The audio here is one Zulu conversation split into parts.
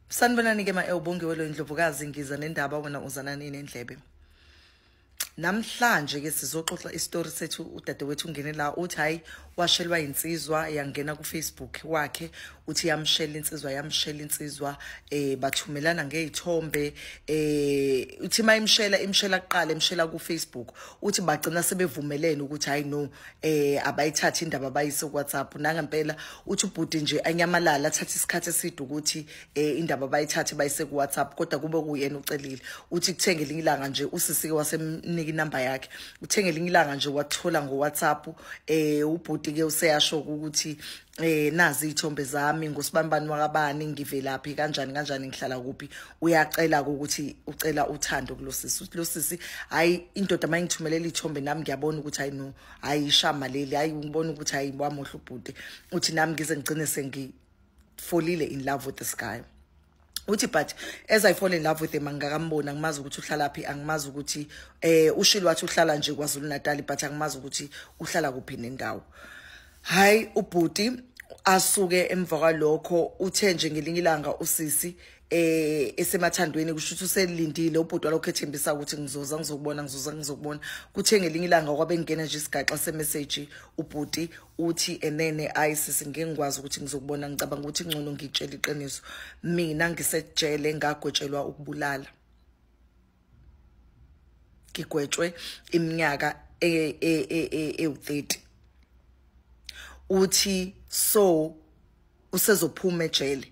Sanibonani ke ma-ewubongiwe lo Indlovukazi, ngiza nendaba wena uzana nini endlebe. Namhlanje ke sizoxoxa isitori sethu. Udadewethu ungene la uthi hayi washelwa insizwa yangena ku Facebook wakhe, uthi yamshela insizwa, yamshela insizwa, bathumelana ngezithombe, uthi mayimshela imshela kuqala imshela ku Facebook, uthi bagcina sebevumelene ukuthi hayi no, abayithatha indaba bayise ku WhatsApp. Nangempela uthi ubhuti nje anyamalala athatha isikhathi eside ukuthi indaba bayithathe bayise ku WhatsApp, kodwa kube kuyena ucelile. Uthi kuthenge elinye ilanga nje usisike wasemnika inamba yakhe, uthenge elinye ilanga nje wathola ngo WhatsApp. Ubhuti ke useyasho ukuthi nazi izithombe zami ngosibambani wakabani, ngivelaphi kanjani kanjani, ngihlala kuphi. Uyacela ukuthi ucela uthando kulosisi. Uthi losisi hayi indoda mayingithumelela izithombe nami ngiyabona ukuthi hayi no, hayi ishama leli, hayi ngibona ukuthi hayi wamuhle ubhuti. Uthi nami ngize ngigcine sengifolile in love with this guy. Uthi but as I fall in love with him angikambona, angimazi ukuthi uhlala phi, angimazi ukuthi ushilo wathi uhlala nje KwaZulu Natal, but angimazi ukuthi uhlala kuphi nendawo. Hayi ubhuti asuke emva kwalokho uthe nje ngelinye ilanga usisi esemathandweni, kusho ukuthi uselindile ubhuti walokho ethembisa ukuthi ngizoza ngizokubona, ngizoza ngizokubona. Kuthe ngelinye ilanga kwabe ngena nje isigaxa semessage, ubhuti uthi enene ayi sisi ngeke ngikwazi ukuthi ngizokubona, ngicabanga ukuthi ngcono ngitshele iqiniso, mina ngisejele ngagwetshelwa ukubulala, ngigwetshwe iminyaka ewu-30. Uthi so usezophuma ejele,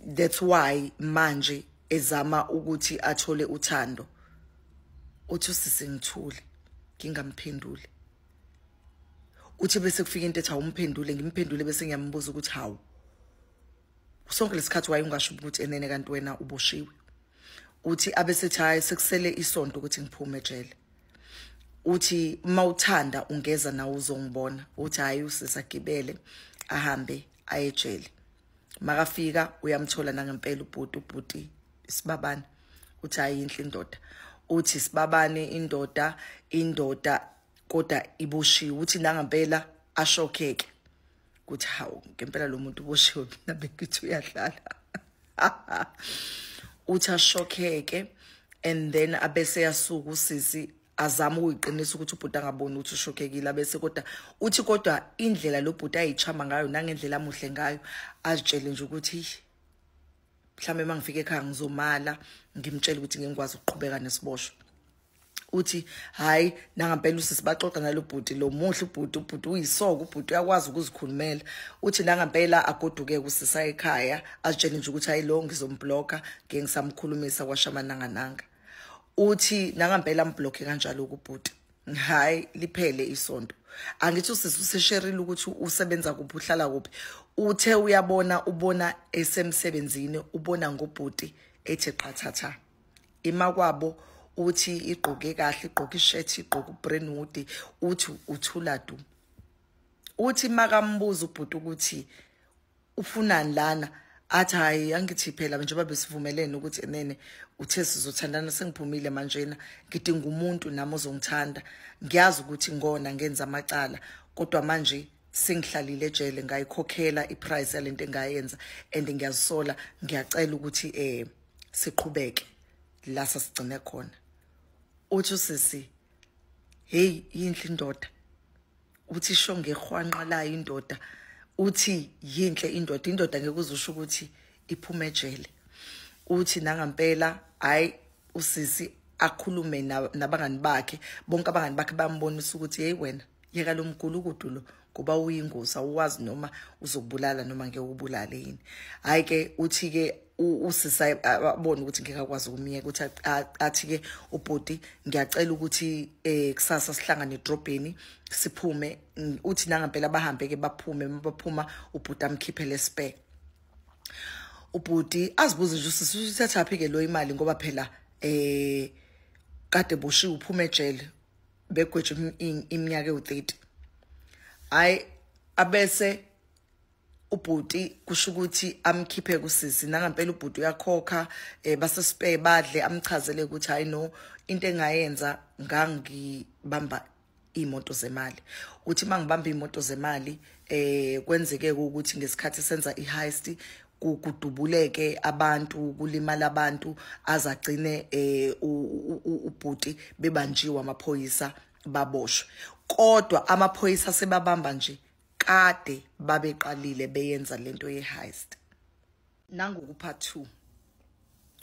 that's why manje ezama ukuthi athole uthando. Uthi usisi ngithule ngingamphenduli. Uthi bese kufika into ethi awumphendule, ngimphendule bese ngiyambuza ukuthi hawu sonke lesikhathi wayungasho ukuthi enene kanti wena uboshiwe. Uthi abesethi hayi sekusele isonto ukuthi ngiphume ejele. Uthi mawuthanda ungeza nawe uzongibona. Uthi hayi usisagibele ahambe ayejele. Makafika uyamthola nangempela ubhuti, ubhuti isibabane. Uthi hayi inhle indoda. Uthi sibabane indoda, indoda kodwa iboshiwe. Uthi nangempela ashokheke ukuthi hawu ngempela lo muntu uboshiwe, mina bengithi uyadlala. Uthi ashokheke and then abese yasuka usisi azama ukuyiqinisa ukuthi ubhuti angaboni ukuthi ushokhekile. Abese kodwa uthi kodwa indlela lo bhuti ayichama ngayo nangendlela amuhle ngayo azitshele nje ukuthi mhlambe mangifika ekhaya ngizomala ngimtshele ukuthi ngingikwazi ukuqhubeka nesiboshwa. Uthi hayi nangempela usisi baxoxa nalo bhuti lo muhle ubhuti, ubhuti uyisoko, ubhuti uyakwazi ukuzikhulumela. Uthi nangempela agoduke usisa ekhaya azitshele nje ukuthi hayi lo ngizomblocka ngeke ngisamkhulumisa kwashama nangananga. Uthi nangempela amblocke kanjalo kubhuti. Hayi liphele isonto. Angithi usisi usesherile ukuthi usebenza kuphi uhlala kuphi. Uthe uyabona ubona esemsebenzini ubona ngobhuti ethi qathatha imakwabo. Uthi igqoke kahle, igqoke ishirt, igqoke ubrandwood. Uthi uthula du. Uthi makambuza ubhuti ukuthi ufunani lana, athi hayi angithi phela njengoba besivumelene ukuthi enene uthe sizothandana sengiphumile manjena, ngidinga umuntu nami ozongithanda, ngiyazi ukuthi ngona ngenza amacala kodwa manje sengihlalile ejele ngayikhokhela iprice yalento engayenza and ngiyazisola, ngiyacela ukuthi siqhubeke la sasigcine khona. Uthi usisi hey yinhle indoda. Uthi sho ngehwanqa la indoda. Uthi yinhle indoda, indoda ngeke uzusho ukuthi iphume ejele. Uthi nangempela hayi usisi akhulume nabangani bakhe, bonke abangani bakhe bambonisa ukuthi hey wena yeka lo mgulukudu lo ngoba uyingozi, awuwazi noma uzokubulala noma ngeke ubulale yini. Hayi ke uthi ke usisi abone ukuthi ngeke akwazi ukumiyeka. Uthi athi ke ubhuti ngiyacela ukuthi kusasa sihlangane edrobheni siphume. Uthi nangempela bahambe ke baphume, baphuma ubhuti amkhiphele spare. Ubhuti azibuze nje usisi uthathaphi ke lo imali ngoba phela kade boshiwe uphume ejele begwetshwe iminyaka ewu-30. Hayi abese ubhuti kusho ukuthi amkhiphe kusisi. Nangempela ubhuti uyakhokha, basespare badle, amchazele ukuthi hayi no into engayenza ngangibamba imoto zemali. Uthi mangibamba imoto zemali kwenzeke ukuthi ngesikhathi senza iheist kudubuleke abantu, kulimala abantu, azagcine ubhuti bebanjiwe amaphoyisa baboshwe. Kodwa amaphoyisa sebabamba nje kade babeqalile beyenza lento yeheist. Nangu part 2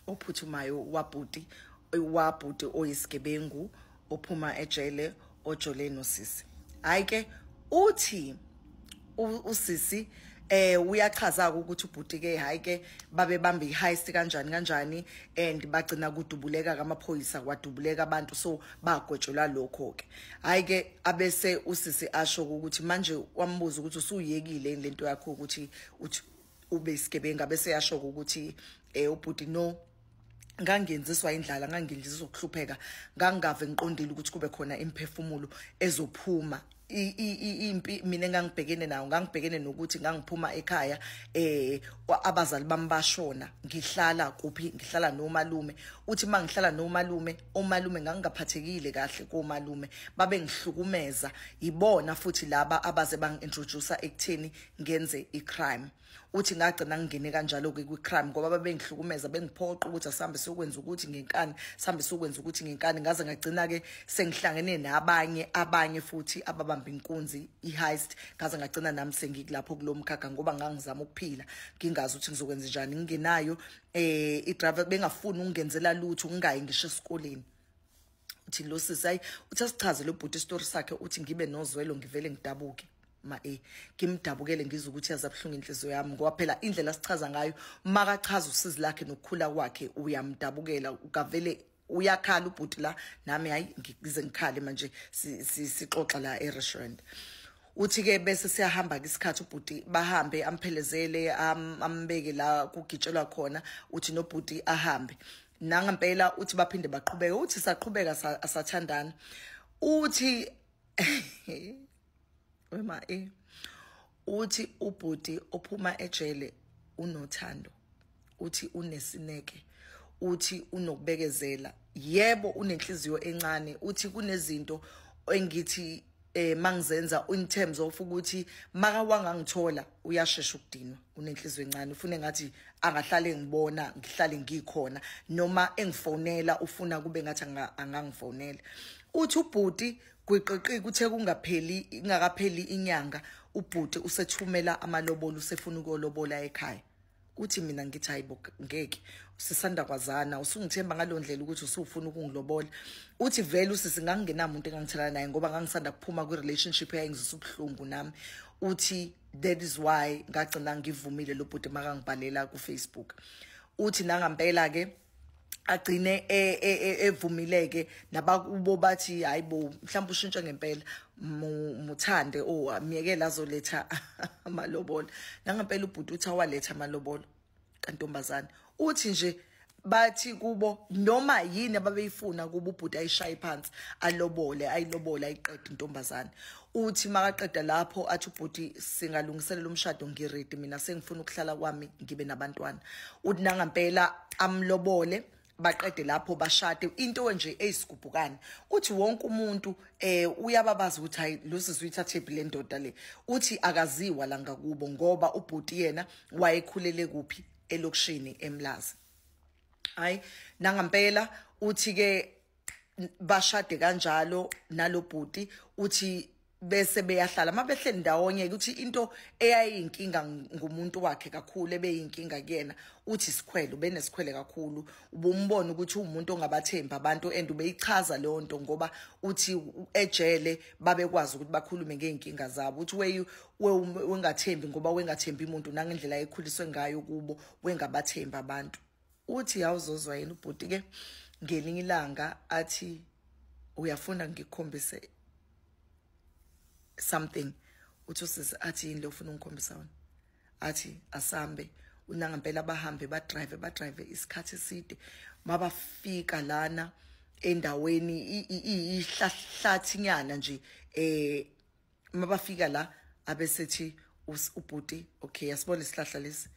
ophuthumayo wabhuti oyisigebengu ophuma ejele ojole nosisi. Hayi ke uthi usisi uyachaza ukuthi ubhuti ke hayi ke babebamba iheist kanjani kanjani and bagcina kudubuleka kamaphoyisa, kwadubuleka abantu, so bagwetshelwa lokho ke. Hayi ke abese usisi asho ukuthi manje wambuza ukuthi usuyekile lento yakho ukuthi uthi ube isigebengu, bese yasho ukuthi ubhuti no, ngangenziswa indlala, ngangenziswa ukuhlupheka, ngangave ngiqondile ukuthi kube khona imphefumulo ezophuma. Impi mina engangibhekene nayo, ngangibhekene nokuthi ngangiphuma ekhaya abazali bami bashona, ngihlala kuphi? Ngihlala nomalume. Uthi mangihlala nomalume, omalume ngangingaphathekile kahle komalume, babe ngihlukumeza. Ibona futhi laba abaze bangintroduce ekutheni ngenze icrime. Uthi ngagcina ngingene kanjalo ke kwicrime ngoba babengihlukumeza, bengiphoqa ukuthi asihambe siyokwenza ukuthi ngenkani, sihambe siyokwenza ukuthi ngenkani. Ngaze ngagcina ke sengihlangene nabanye abanye futhi ababamba inkunzi iheist, ngaze ngagcina nami sengikulapho kulomkhakha ngoba ngangizama ukuphila ngingazi ukuthi ngizokwenza njani, ngingenayo idriver, bengafuni ukungenzela lutho, ngingayi ngisho esikoleni. Uthi lo sisi hayi, uthi asichaze lo bhuti story sakhe, uthi ngibe nozwelo ngivele ngidabuke. Ma ngimdabukele ngizwe ukuthi yazabuhlungu inhliziyo yami, ngoba phela indlela sichaza ngayo makachaza usizi lakhe nokukhula kwakhe uyamdabukela, ukavele uyakhala ubhuti la, nami hayi ngize ngikhale manje sixoxa la e-restaurant. Uthi ke bese siyahamba ke isikhathi ubhuti bahambe amphelezele ambeke la kugitshelwa khona, uthi nobhuti ahambe. Nangempela uthi baphinde baqhubeke, uthi saqhubeka asathandana. Uthi wema uthi ubhuti ophuma ejele unothando, uthi unesineke, uthi unokubekezela, yebo unenhliziyo encane. Uthi kunezinto engithi mangizenza in terms of ukuthi maka wangangithola uyashesha ukudinwa, unenhliziyo encane, ufune ngathi angahlale ngibona ngihlale ngikhona, noma engifonela ufuna kube ngathi angangifonela. Uthi ubhuti gwiqiqi kuthe kungapheli ingakapheli inyanga ubhuti usethumela amalobolo, usefuna ukuyolobola ekhaya. Uthi mina ngithi hayibo ngeke, sisanda kwazana, usungithemba ngalondlela ukuthi usufuna ukungilobola. Uthi vele usisi ngangingenamuntu engangithelana naye ngoba ngangisanda kuphuma kwi relationship eyayingizwisa ubuhlungu nami. Uthi that is why ngagcina ngivumile lo bhuti makangibhalela ku Facebook. Uthi nangampela ke agcine evumileke nabakubo bathi hayibo mhlawumbe ushintshe ngempela, muthande o miyekela azoletha amalobolo. Nangempela ubhuti uthi awaletha amalobolo kantombazane. Uthi nje bathi kubo noma yini ababeyifuna kubo ubhuti ayishaye phansi alobole, ayilobole ayiqede intombazane. Uthi makaqeda lapho athi ubhuti singalungiselela umshado, ngiready mina, sengifuna ukuhlala kwami ngibe nabantwana. Uthi nangempela amlobole, baqede lapho bashade, into nje eyisigubhukane. Uthi wonke umuntu uyababaza ukuthi hayi lo sisi uyithathe le ndoda le. Uthi akaziwa la ngakubo ngoba ubhuti yena wayekhulele kuphi, elokishini eMlazi. Hayi nangampela uthi ke bashade kanjalo nalobhuti. Uthi bese beyahlala mabehleli ndawonye, ukuthi into eyayinkinga ngumuntu wakhe kakhulu ebeyinkinga kuyena, uthi isikhwele, ubenesikhwele kakhulu, ubumbona ukuthi umuntu ongabathemba abantu and ubeyichaza leyo nto ngoba uthi ejele babekwazi ukuthi bakhulume ngeenkinga zabo. Uthi wengathembi ngoba wengathembi umuntu nangendlela ekhuliswe ngayo kubo, wengabathemba abantu. Uthi awuzozwa yena ubhuti ke ngelinye ilanga athi uyafuna ngikukhombise something. Uthi usisi athi yini lo ufuna ungikhombisa wona? Athi asambe. Unangempela bahambe badrive isikhathi eside, mabafika lana endaweni ihlahlathinyana nje, mabafika la abesethi ubhuti okay, asibone isihlahla lesi,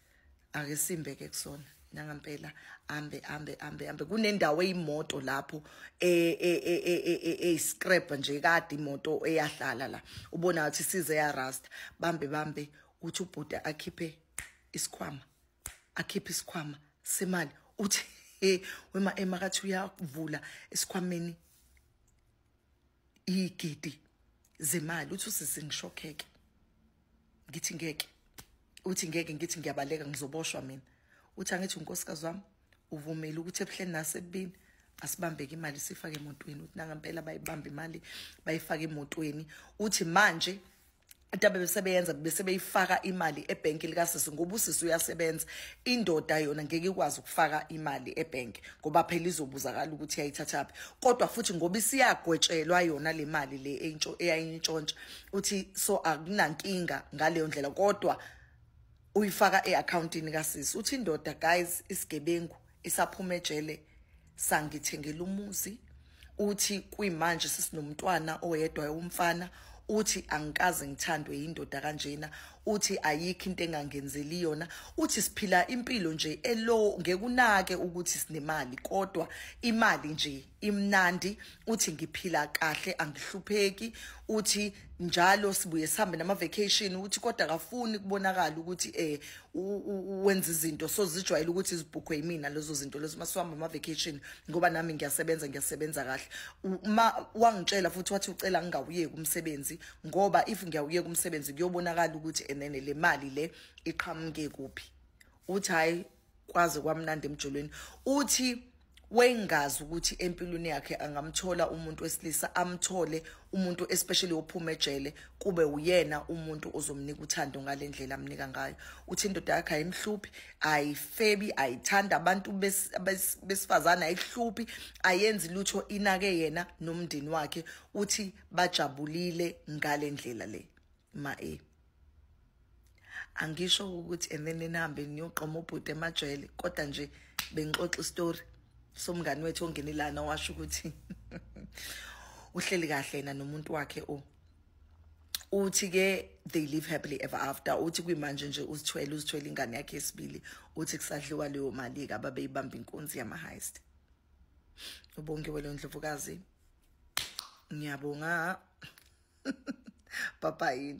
ake simbeke kusona. Nangampela ambe ambe ambe ambe kunendawo eyimoto lapho e scrap nje kade imoto eyahlala la, ubona ukuthi size ya rust. Bambe bambe uthi ubhuti akhiphe isikhwama, akhiphe isikhwama semali. Uthi wema emakathi uyavula esikhwameni igidi zemali. Uthi usisi ngishokheke, ngithi ngeke, uthi ngeke, ngithi ngiyabaleka ngizoboshwa mina. Uthi angithi unkosikazi wami uvumile ukuthi ebuhleni nasebini asibambeke imali sifake emotweni. Uthi nangampela bayibamba imali bayifake emotweni. Uthi manje into besebeyenza bese beyifaka imali ebhenki likasisi, ngoba usisi uyasebenza, indoda yona ngeke ikwazi ukufaka imali ebhenki ngoba phela izobuzakala ukuthi yayithathaphi. Kodwa futhi ngoba isiyagwetshelwa yona le mali le eyayintshontsha, uthi so akunankinga ngaleyo ndlela, kodwa uyifaka eaccountini kasisi. Uthi indoda guys isigebengu isaphuma ejele sangithengela umuzi. Uthi kuyimanje sesinomntwana oyedwa umfana. Uthi angikaze ngithandwe indoda kanjena. Uthi ayikho into engangenzeli yona. Uthi siphila impilo nje elo, ngekunake ukuthi sinemali kodwa imali nje imnandi. Uthi ngiphila kahle angihlupheki. Uthi njalo sibuye sihambe nama vacation. Uthi kodwa akafuni kubonakala ukuthi wenza izinto so zijwayele ukuthi izibhukhwe yimina lezo zinto lezo masihamba ama vacation, ngoba nami ngiyasebenza, ngiyasebenza kahle. Uma wangitshela futhi wathi ucela ngingawuyeki umsebenzi, ngoba if ngiyawuyeka umsebenzi kuyobonakala ukuthi enene le mali le iqhamuke kuphi. Uthi hayi kwaze kwamnandi emjolweni. Uthi wengazi ukuthi empilweni yakhe angamthola umuntu wesilisa, amthole umuntu especially ophuma ejele, kube uyena umuntu ozomnika uthando ngalendlela amnika ngayo. Uthi indoda yakhe ayimhluphi, ayifebi, ayithanda abantu besifazana, ayihluphi, ayenzi lutho, inake yena nomndeni wakhe. Uthi bajabulile ngalendlela le. Ma angisho ukuthi and then nihambe niyoqoma ubhuti emajele, kodwa nje bengixoxa istory somngani wethu ongenelana washo ukuthi uhleli kahle yena nomuntu wakhe. Uthi ke they live happily ever after. Uthi kuyimanje nje uzithwele ingane yakhe esibili. Uthi kusadliwa leyo mali ke ababeyibamba inkunzi yama heist. Ubonke welo Ndlovukazi, ngiyabonga. Bye bye.